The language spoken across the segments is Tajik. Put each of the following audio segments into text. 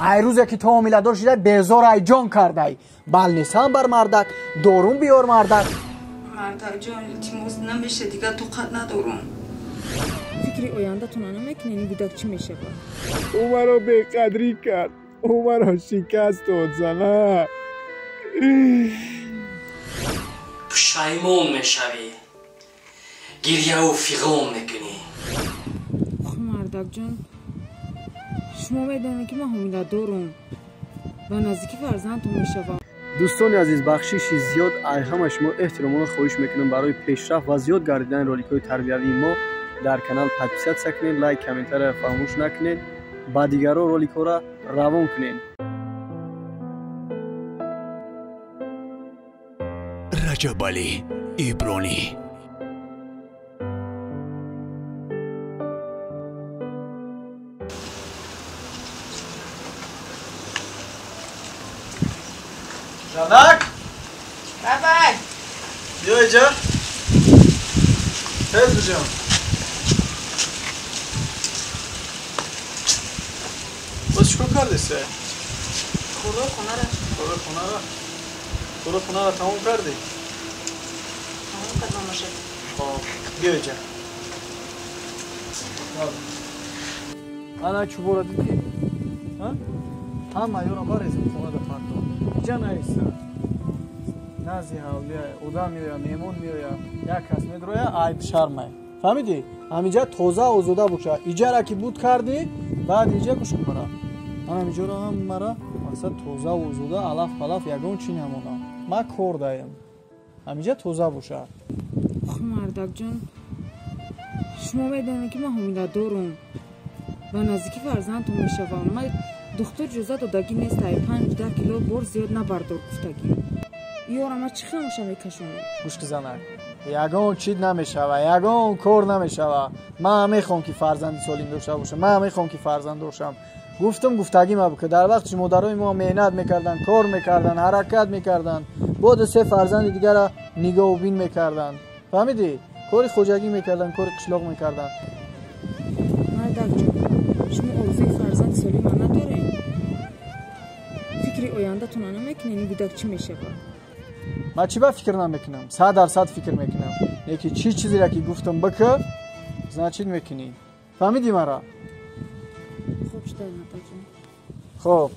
Ай рӯзе ки ту ҳомиладор шидай, безор ай ҷон кардай. Балнесан бар мардак, дорум биёр мардак. Мардакҷон, илтимос, намеша, дигар тоқат надорум. Фикри ояндатона намекунед, ин кӯдак чӣ мешавад? Ӯ маро беқадрӣ кард, ӯ маро шикаст дод, зана. Пушаймон мешавӣ, гирьяву фиғон мекунӣ. Ох, мардакҷон, шумо медонед, ки ман ҳомиладорум ва наздики фарзандтон мешавам. Дӯстони азиз, бахшиши зиёд ай ҳама шумо эҳтиромона хоҳиш мекунам, барои пешрафт ва зиёд гардидани роликҳои тарбиявии мо дар канал подписаться кунед, лайк, комментария фаромӯш накунед, ба дигарон роликҳоро равон кунед. Раҷабалӣ Ибронӣ. Занак! Бабай! Биё иҷа. Тез биҷон. Боз чӣ кор кардисе? Корои хонара. Корои хонара? Корои хонара тамом кардӣ? Тамом кардам, бошад. Хоб, биё иҷа. Ана чӯбора дидӣ? Ҳама ёро барезем, хонада парто. Иҷа наиста. Назди ҳавлия одам меояд, меҳмон меояд, як кас медрояд, айб шармай. Фаҳмидӣ? Ҳамиҷа тоза озода боша. Иҷара ки буд кардӣ, баъд иҷа гӯш кун мара. Ман ҳамиҷоро ҳам мара мақсад тоза озода, алаф палаф ягон чӣ намонам. Ман кор даем. Ҳамиҷа тоза боша. Ох, мардакҷон, шумо медонед, ки ман ҳомиладорум ва наздики фарзандтон мешавам. Ман духтур иҷоза додагӣ нест, ай 5-10 кило бор зиёд набардор гуфтагӣ. Ёра ман чӣ хелмоша мекашонам? Гӯш ки занак, ягон чиз намешава, ягон кор намешава. Ман мехоҳам, ки фарзанди солим дошта бошам, ман мехоҳам, ки фарзанд дошам. Гуфтам, гуфтагӣ ма ки дар вақти модарои мо меҳнат мекарданд, кор мекарданд, ҳаракат мекарданд, боду се фарзанди дигара нигоҳубин мекарданд. Фаҳмидӣ? Кори хоҷагӣ мекарданд, кори қишлоқ мекарданд. Мардакҷон, шумо орзуи фарзанди солима надоред? Фикри ояндатона намекунед, ин кӯдак чӣ мешавад? Ман чӣ ба фикр намекунам? 100% фикр мекунам. Леки чӣ чизеро ки гуфтам бикӣ, значит мекунӣ. Фаҳмидӣ мара? Хуб шудай, мардакҷон. Хоб.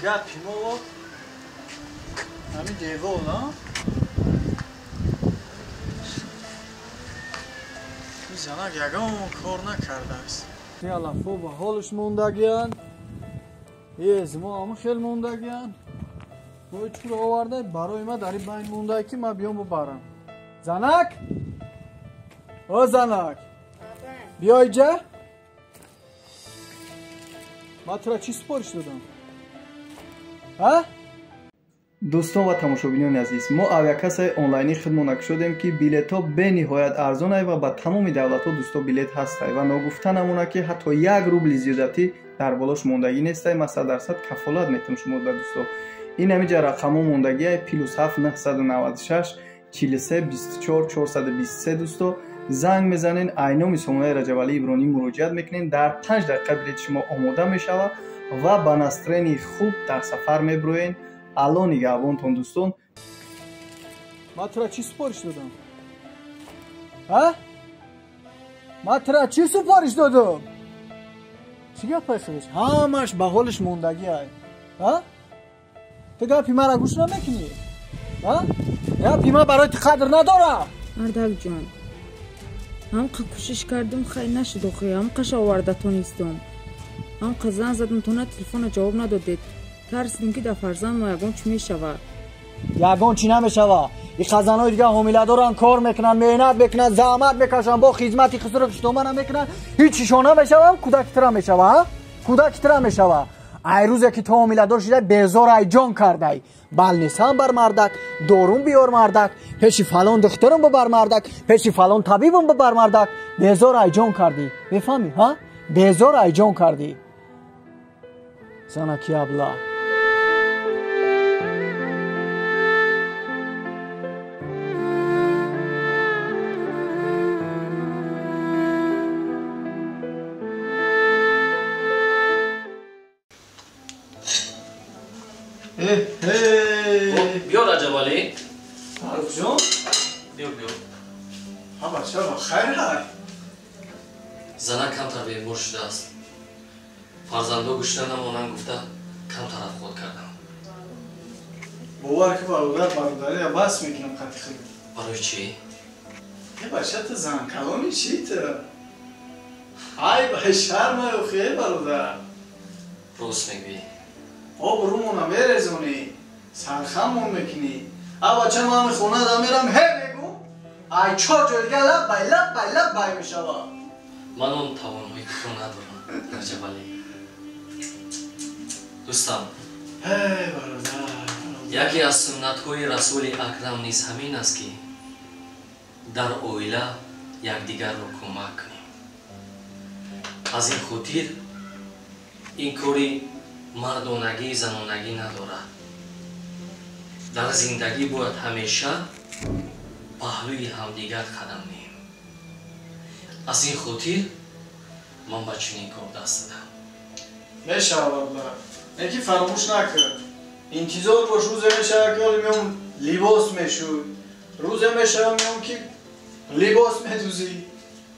Гапи мо ҳамин девол, на? Ин занак ягон кор накардааст. Алафо ба ҳолаш мондагиянд, мо ҳама хел мондагиянд. Бо чуро оварда барои ма дар ин байн монда, ки ман биём бубарам. Занак, о занак, биё иҷа. Ман тура чӣ супориш додам? Дӯстон ва тамошобинони азиз, мо авиакассаи онлайнӣ хидмона кушодем, ки билетҳо бениҳоят арзонай ва ба тамоми давлатҳо, дӯсто, билет ҳастай ва ногуфта намона, ки ҳатто як рубли зиёдатӣ дар болош мондагӣ нестай. Ман 100% кафолат метам шумо ба дӯсто. Ин ҳамиҷа рақамҳо мондагиай: +7 996 43 24 423. Дӯсто, занг мезанен, айноми сомонаи Раҷабалии Ибронӣ муроҷиат мекунед, дар 5 дақиқа билети шумо омода мешавад ва ба настроении хуб дар сафар мебироен. Алло нигаҳбонтон, дӯстон. Ман тура чӣ супориш додам? Ҳа? Ман тура чӣ супориш додум? Чӣ гапай худаш? Ҳамаш ба ҳолиш мондагиай. Ҳа? Ту гапи мара гӯш намекунӣ? Ҳа? Гапи ман барои ту қадр надорам. Мардакҷон, ҳамқа кӯшиш кардум, хай нашуд охи, ҳамқаша оварда тонистум. Ҳамқа зан задум, то на телефона ҷавоб надодед. Тарсидум ки дар фарзанд мо ягон чӣ мешавад. Ягон чӣ намешавад. И хазанои дигар ҳомиладоранд, кор мекунанд, меҳнат мекунанд, заҳмат мекашанд, бо хизмати хусуру хиштомана мекунанд, ҳеҷ чишон намешавад, кӯдаки тира мешавад, кӯдаки тира мешавад. Ай рӯзе ки ту ҳомиладор шидай, безор ай ҷон кардай. Балнисам бар мардак, дорум биёр мардак, пеши фалон духтурум бибар мардак, пеши фалон табибум бибар мардак. Безор ай ҷон кардӣ. Мефаҳмӣ, ҳа? Безор ай ҷон кардӣ. Занаки абла. Биё Раҷабалӣ. Фаррухҷон? Биё, биё. Ҳа бача, хайр ҳай. Зана камтар бемор шудааст. Фарзандо гӯшта намонанд гуфта камтар афход кардам. Бовар ки бародар, бародария бас мекунам қати худ. Барои чӣ? Э бача, ту занкалони чӣ ту? Ай бай шармай охи, бародар. Рост мегӯӣ. Обрӯмона мерезонӣ, сархаммон мекунӣ. А бача, ман ҳами хона да мерам, ҳе мегӯм, ай чор ҷой дига лаббай, лаббай, лаббай мешавад. Ман он тавонои туро надорам, Раҷабалӣ. Дӯстам, яке аз суннатҳои Расули Акрам низ ҳамин аст, ки дар оила якдигарро кӯмак кунем. Аз ин хотир ин кори мардонагӣ занонагӣ надорад. Дар зиндагӣ бояд ҳамеша паҳлӯи ҳамдигар қадам ниҳем. Аз ин хотир ман ба чунин кор даст дадам. Мешавад, бародар. Неки фаромӯш накун. Интизор бош, рӯзе мешавад, ки ҳоле меом либос мешӯй. Рӯзе мешавад, меом ки либос медӯзӣ.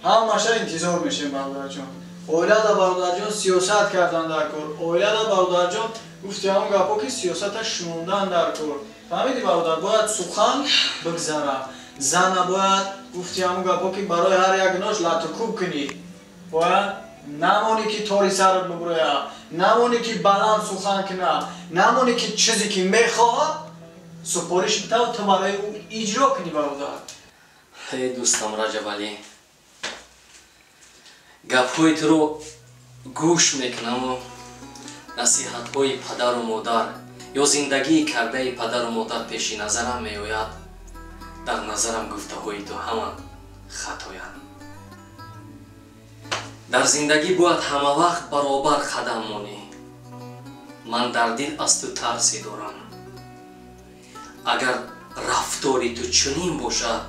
Ҳамаша интизор мешем, бародарҷон. Оилада бародарҷон сиёсат кардан дар кор. Оилада бародарҷон гуфти ҳамон гапҳо ки сиёсата шунондан дар кор. Фаҳмидӣ бародар, бояд сухан бигзара. Зана бояд гуфти ҳамон гапҳо ки барои ҳар як нош латукӯб кунӣ. Бояд намонӣ ки тори сарат бибурӯя, намонӣ ки баланд сухан куна, намонӣ ки чизе ки мехоҳад супориш битаву ту барои ӯ иҷро кунӣ бародар. Эй дӯстам Раҷабалӣ, гапҳои туро гӯш мекунаму насиҳатҳои падару модар ё зиндагии кардаи падару модар пеши назарам меояд. Дар назарам гуфтаҳои ту ҳама хатоянд. Дар зиндагӣ бояд ҳамавақт баробар қадам монӣ. Ман дар дил аз ту тарсе дорам. Агар рафтори ту чунин бошад,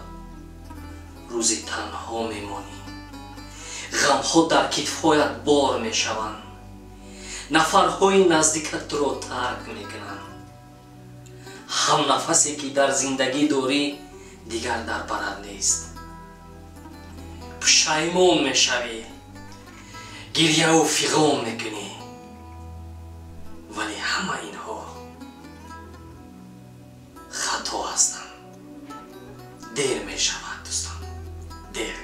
рӯзи танҳо мемонӣ. Ғамҳо дар китфҳоят бор мешаванд. Нафарҳои наздикат туро тарк мекунанд. Ҳамнафасе ки дар зиндагӣ дорӣ, дигар дар барат нест. Пушаймон мешавӣ, гирьяву фиғон мекунӣ. Вале ҳама инҳо хато ҳастанд. Дер мешавад, дӯстон, дер.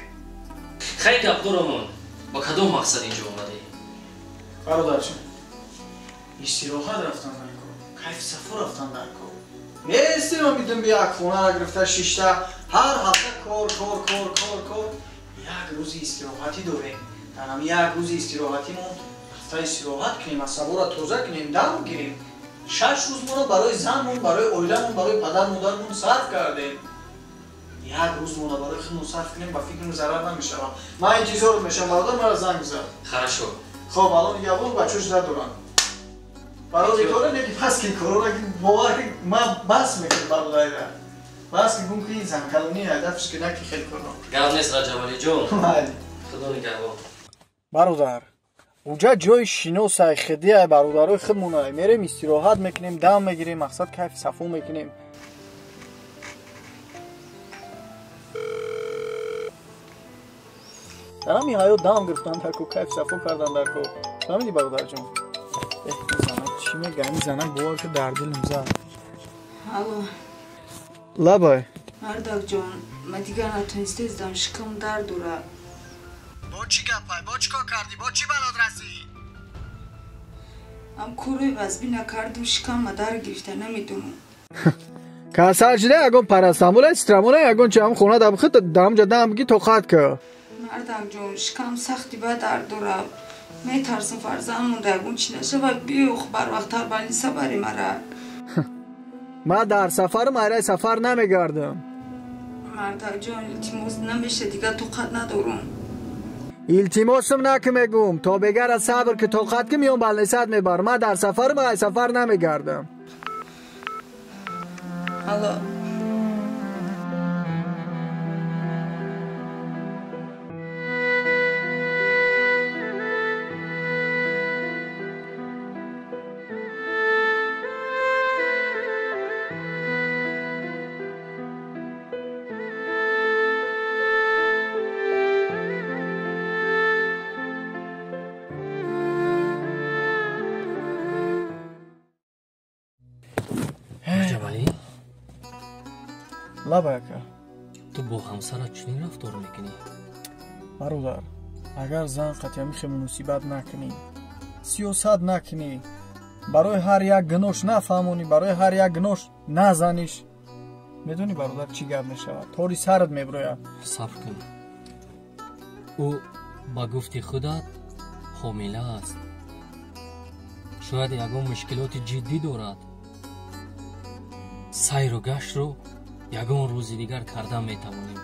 Хай гапдорамон, ба кадом мақсад инҷо омадӣ? Бародарҷон, истироҳат рафтан дар кор, кайфи сафо рафтан дар кор. Нестем мидим як хонаро гирифта шишта, ҳар ҳафта кор, кор, кор, кор, кор. Як рӯзи истироҳатӣ дорем. Дар ҳамин як рӯзи истироҳатимон рафта истироҳат кунем, асабора тоза кунем, дам гирем. 6 рӯз моро барои занмон, барои оиламон, барои падар модармон сарф кардем. Як рӯз моро барои худмон сарф кунем, ба фикрам зарар намешавам. Ман интизор мешавам, бародар маро занг зад. Хорошо. Хоб, алон ягон бачаҳо жда доранд. Барои кора неки пас ки корора ки бовар ки ман бас мекунам бародарира. Бас ки гум ки ин занкалони ҳадафш ки наки хел корро. Гап нест Раҷабалиҷон. Майли. Худо нигаҳбон. Бародар, уҷа ҷои шиносай, хидиай, бародарои худмонай. Мерем истироҳат мекунем, дам мегирем, мақсад кайфи сафо мекунем. Дар ҳамин ҳаёт дам гирифтан дар ко, кайф сафо кардан дар ко. Фаҳмидӣ бародарҷон? Занак чӣ мега? Ин занак бовар ки дар дилам зад. Алло. Лабай. Мардакҷон, ман дигар натонистаистам, шикам дард дорад. Бо чӣ гапай? Бо чӣ кор кардӣ? Бо чӣ балод расӣ? Ам корои вазбӣ накардам, шикамма дар гирифта, намедонам. Касал шуда ягон парастамола, страмола, ягон чи ҳам хона дар бихӯр, дар ҳамҷа дам бигӣ тоқат кар. Мардакҷон, шикам сахти бад дард дорад. Метарсам фарзанд монда ягон чи нашавад, биёх барвақттар балниса бари мара. Ман дар сафарам, айраи сафар намегардам. Мардакҷон, илтимос, намеша, дигар тоқат надорам. Илтимосам наки мегум, то бегара сабр ки тоқат ки миён балнисат мебарам. Ман дар сафарам, ай сафар намегардам. Алло. Лабака. Ту бо ҳамсарат чунин рафтор мекунӣ? Бародар, агар зан қатъиями хе муносибат накунӣ, сиёсат накунӣ, барои ҳар як гунош нафаҳмонӣ, барои ҳар як гунош назаниш, медонӣ бародар чӣ гап мешавад? Тори сарат меброяд. Сабр кун. Ӯ ба гуфти худат ҳомила аст. Шояд ягон мушкилоти ҷиддӣ дорад. Сайру гаштро ягон рӯзи дигар кардан метавонем,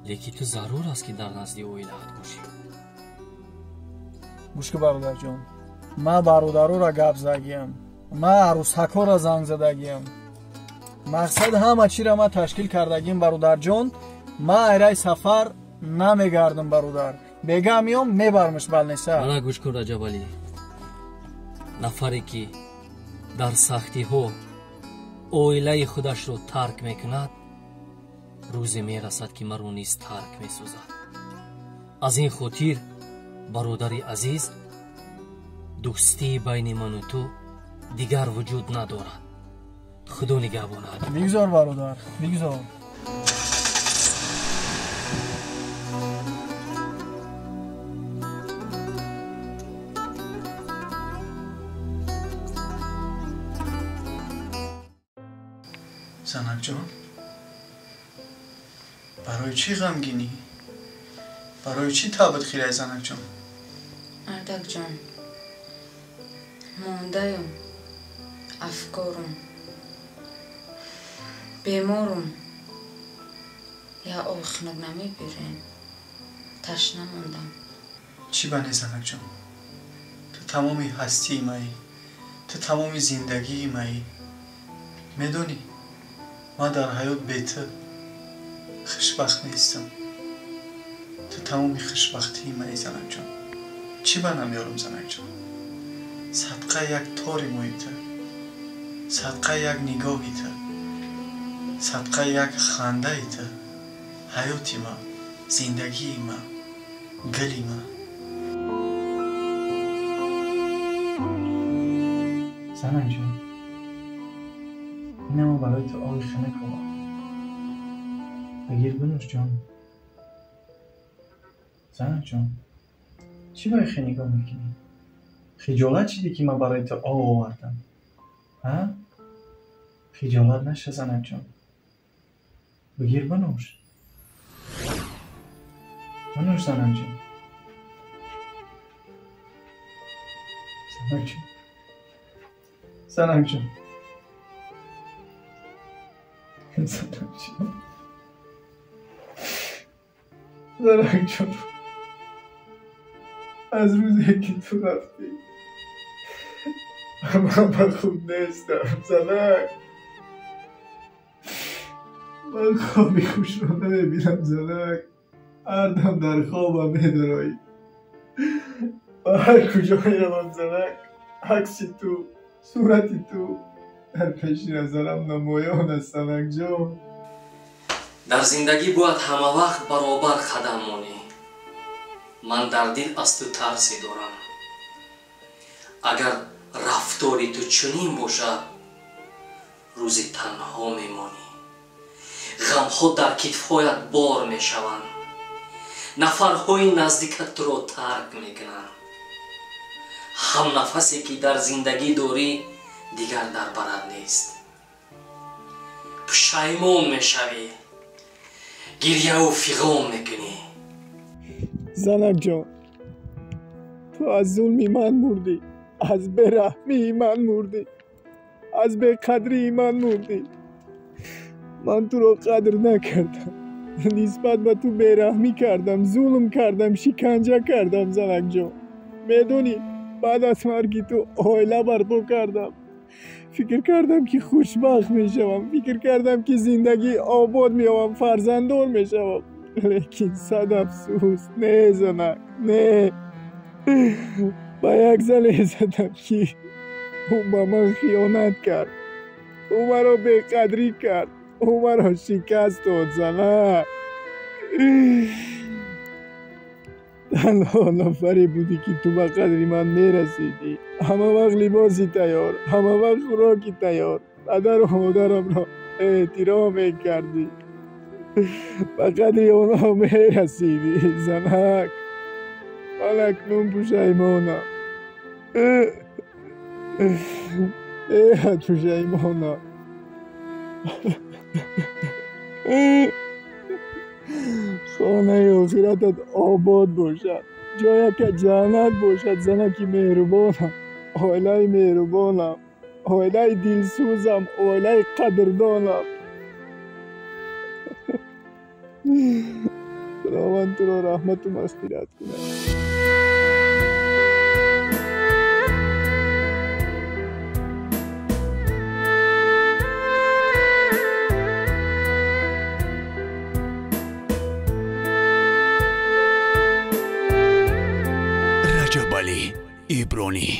лекин ту зарур аст ки дар назди оилаат бошӣ. Гӯш ки бародарҷон, ман бародароро гап задагиам, ман арӯсакҳоро занг задагиам, мақсад ҳама чиро ман ташкил кардагиам бародарҷон. Ман айраи сафар намегардам бародар, бега миём мебармаш балниса. Мана гӯш кун Раҷабалӣ, нафаре ки дар сахтиҳо оилаи худашро тарк мекунад, рӯзе мерасад ки маро низ тарк месозад. Аз ин хотир, бародари азиз, дӯстии байни ману ту дигар вуҷуд надорад. Худо нигаҳбонад. Бигзор бародар, бигзор. Занакҷон, барои чӣ ғамгинӣ? Барои чӣ табат хирай занакҷон? Мардакҷон, мондаям, афкорум, беморум. Я об хунук намебирем, ташна мондам. Чӣ бане занакҷон? Ту тамоми ҳастии маӣ, ту тамоми зиндагии маӣ. Медонӣ, ман дар ҳаёт бе ту хушбахт нестам. Ту тамоми хушбахтии маӣ занакҷон. Чӣ ба намеёрам занакҷон? Садқа як тори мӯи ту, садқа як нигоҳи ту, садқа як хандаи ту, ҳаёти ман, зиндагии ман, гули ман. Занакҷон, инама барои ту оби хунук овард. Бигир бинӯш ҷон. Занакҷон, чӣ барои хе нигоҳ мекунӣ? Хиҷолат шидӣ ки ман барои ту об овардам? Ҳа? Хиҷолат наша занакҷон. Бигир бинӯш. Бинӯш занакҷон. Занакҷон. Занакҷон. Занакҷон. Занакҷон. Аз рӯзе ки ту рафтӣ, ман ба худ нестам занак. Ман хоби хушро намебинам занак. Ҳар дам дар хобам медароӣ. Ба ҳар куҷо меравам занак, акси ту, сурати ту дар пеши назарам намоён аст занакҷон. Дар зиндагӣ бояд ҳамавақт баробар қадам монӣ. Ман дар дил аз ту тарсе дорам. Агар рафтори ту чунин бошад, рӯзи танҳо мемонӣ. Ғамҳо дар китфҳоят бор мешаванд. Нафарҳои наздикат туро тарк мекунанд. Ҳамнафасе ки дар зиндагӣ дорӣ, дигар дар барат нест. Пушаймон мешавӣ, гирьяву фиғон мекунӣ. Занакҷон, ту аз зулми ман мурдӣ, аз бераҳмии ман мурдӣ, аз беқадрии ман мурдӣ. Ман туро қадр накардам, нисбат ба ту бераҳмӣ кардам, зулм кардам, шиканҷа кардам. Занакҷон, медонӣ, баъд аз марги ту оила барпо кардам. Фикр кардам, ки хушбахт мешавам, фикр кардам, ки зиндагӣ обод меёвам, фарзанддор мешавам. Лекин сад афсӯс, не занак, не. Ба як зане задам, ки ӯ ба ман хиёнат кард, ӯ маро беқадрӣ кард, ӯ маро шикаст дод. Занак, танҳо нафаре будӣ, ки ту ба қадри ман мерасидӣ. Ҳама вақт либоси тайёр, ҳама вақт хӯроки тайёр, падару модарамро эҳтиром мекардӣ, ба қадри онҳо мерасидӣ. Занак, ман акнун пушаймонам, беҳад пушаймонам. Хонаи охиратат обод бошад, ҷояка ҷаннат бошад. Занаки меҳрубонам, оилаи меҳрубонам, оилаи дилсӯзам, оилаи қадрдонам. Худованд туро раҳмату мағфират кунад. Раҷабалӣ Ибронӣ.